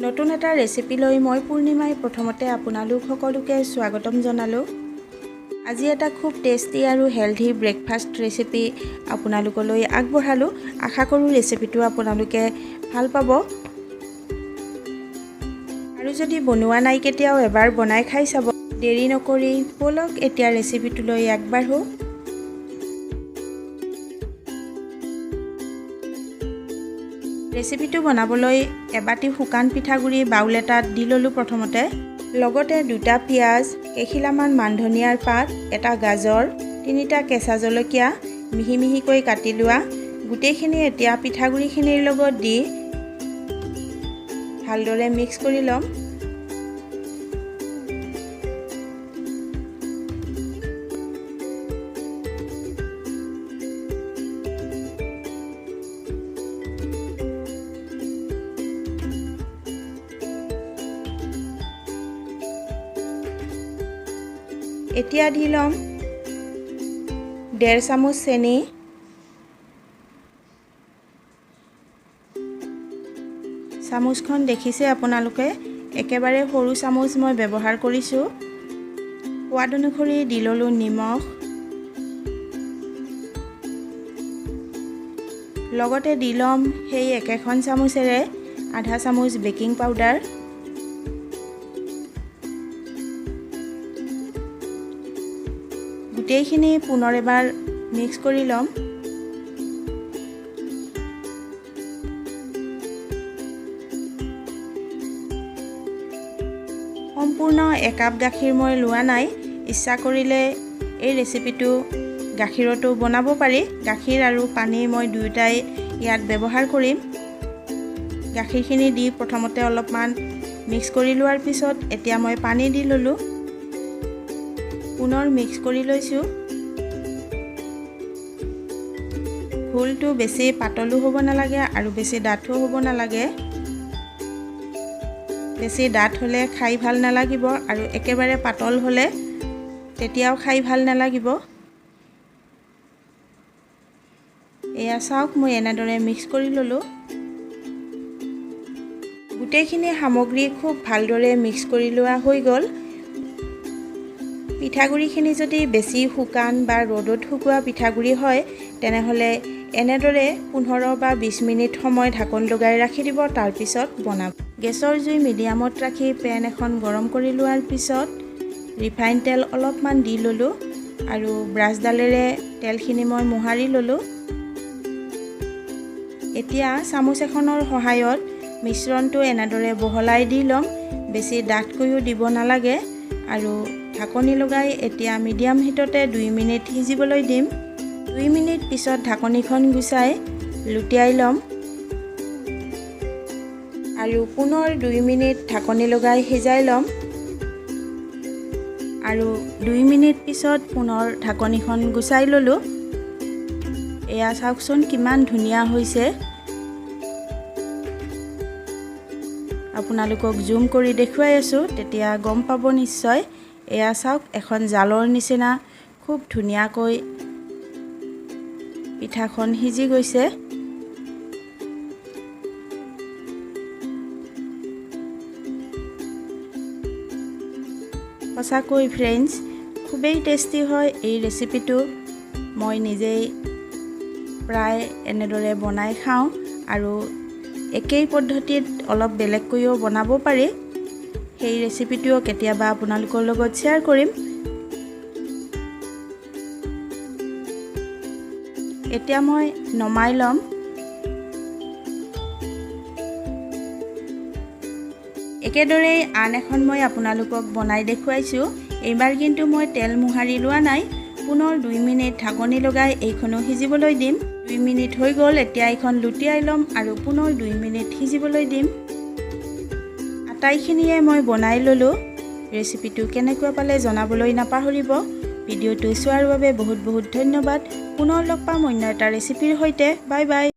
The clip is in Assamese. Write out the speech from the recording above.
নতুন এটা ৰেচিপি লৈ মই পূৰ্ণিমাই প্ৰথমতে আপোনালোক সকলোকে স্বাগতম জনালোঁ। আজি এটা খুব টেষ্টি আৰু হেল্থি ব্ৰেকফাষ্ট ৰেচিপি আপোনালোকলৈ আগবঢ়ালোঁ। আশা কৰোঁ ৰেচিপিটো আপোনালোকে ভাল পাব। আৰু যদি বনোৱা নাই কেতিয়াও এবাৰ বনাই খাই চাব। দেৰি নকৰি ব'লক এতিয়া ৰেচিপিটোলৈ আগবাঢ়োঁ। ৰেচিপিটো বনাবলৈ এবাটি শুকান পিঠাগুড়ি বাউল এটাত দি ল'লোঁ প্ৰথমতে। লগতে দুটা পিঁয়াজ, কেইখিলামান মানধনিয়াৰ পাত, এটা গাজৰ, তিনিটা কেঁচা জলকীয়া মিহি মিহিকৈ কাটি লোৱা। গোটেইখিনি এতিয়া পিঠাগুড়িখিনিৰ লগত দি ভালদৰে মিক্স কৰি ল'ম। এতিয়া দি ল'ম 1.5 চামুচ চেনি, চামুচখন দেখিছে আপোনালোকে, একেবাৰে সৰু চামুচ মই ব্যৱহাৰ কৰিছোঁ। সোৱাদ অনুসৰি দি ল'লোঁ নিমখ, লগতে দি ল'ম সেই একেখন চামুচেৰে আধা চামুচ বেকিং পাউডাৰ। গোটেইখিনি পুনৰ এবাৰ মিক্স কৰি ল'ম। সম্পূৰ্ণ একাপ গাখীৰ মই লোৱা নাই, ইচ্ছা কৰিলে এই ৰেচিপিটো গাখীৰতো বনাব পাৰি। গাখীৰ আৰু পানী মই দুয়োটাই ইয়াত ব্যৱহাৰ কৰিম। গাখীৰখিনি দি প্ৰথমতে অলপমান মিক্স কৰি লোৱাৰ পিছত এতিয়া মই পানী দি ল'লোঁ, পুনৰ মিক্স কৰি লৈছোঁ। ঘোলটো বেছি পাতলো হ'ব নালাগে আৰু বেছি ডাঠো হ'ব নালাগে। বেছি ডাঠ হ'লে খাই ভাল নালাগিব আৰু একেবাৰে পাতল হ'লে তেতিয়াও খাই ভাল নালাগিব। এয়া চাওক, মই এনেদৰে মিক্স কৰি ল'লোঁ। গোটেইখিনি সামগ্ৰী খুব ভালদৰে মিক্স কৰি লোৱা হৈ গ'ল। পিঠাগুড়িখিনি যদি বেছি শুকান বা ৰ'দত শুকোৱা পিঠাগুড়ি হয়, তেনেহ'লে এনেদৰে 15 বা 20 মিনিট সময় ঢাকন লগাই ৰাখি দিব, তাৰপিছত বনাব। গেছৰ জুই মিডিয়ামত ৰাখি পেন এখন গৰম কৰি লোৱাৰ পিছত ৰিফাইন তেল অলপমান দি ল'লোঁ আৰু ব্ৰাছডালেৰে তেলখিনি মই মোহাৰি ল'লোঁ। এতিয়া চামুচ এখনৰ সহায়ত মিশ্ৰণটো এনেদৰে বহলাই দি ল'ম, বেছি ডাঠকৈও দিব নালাগে। আৰু ঢাকনি লগাই এতিয়া মিডিয়াম হিটতে 2 মিনিট সিজিবলৈ দিম। 2 মিনিট পিছত ঢাকনিখন গুচাই লুটিয়াই ল'ম আৰু পুনৰ 2 মিনিট ঢাকনি লগাই সিজাই ল'ম। আৰু 2 মিনিট পিছত পুনৰ ঢাকনিখন গুচাই ল'লোঁ। এয়া চাওকচোন কিমান ধুনীয়া হৈছে। আপোনালোকক জুম কৰি দেখুৱাই আছোঁ, তেতিয়া গম পাব নিশ্চয়। এয়া চাওক, এখন জালৰ নিচিনা খুব ধুনীয়াকৈ পিঠাখন সিজি গৈছে। সঁচাকৈ ফ্ৰেণ্ডছ, খুবেই টেষ্টি হয় এই ৰেচিপিটো। মই নিজেই প্ৰায় এনেদৰে বনাই খাওঁ আৰু একেই পদ্ধতিত অলপ বেলেগকৈও বনাব পাৰি। সেই ৰেচিপিটোও কেতিয়াবা আপোনালোকৰ লগত শ্বেয়াৰ কৰিম। এতিয়া মই নমাই ল'ম। একেদৰেই আন এখন মই আপোনালোকক বনাই দেখুৱাইছোঁ। এইবাৰ কিন্তু মই তেল মোহাৰি লোৱা নাই। পুনৰ 2 মিনিট ঢাকনি লগাই এইখনো সিজিবলৈ দিম। 2 মিনিট হৈ গ'ল, এতিয়া এইখন লুটিয়াই ল'ম আৰু পুনৰ 2 মিনিট সিজিবলৈ দিম। আটাইখিনিয়ে মই বনাই ল'লোঁ। ৰেচিপিটো কেনেকুৱা পালে জনাবলৈ নাপাহৰিব। ভিডিঅ'টো চোৱাৰ বাবে বহুত বহুত ধন্যবাদ। পুনৰ লগ পাম অন্য এটা ৰেচিপিৰ সৈতে। Bye bye.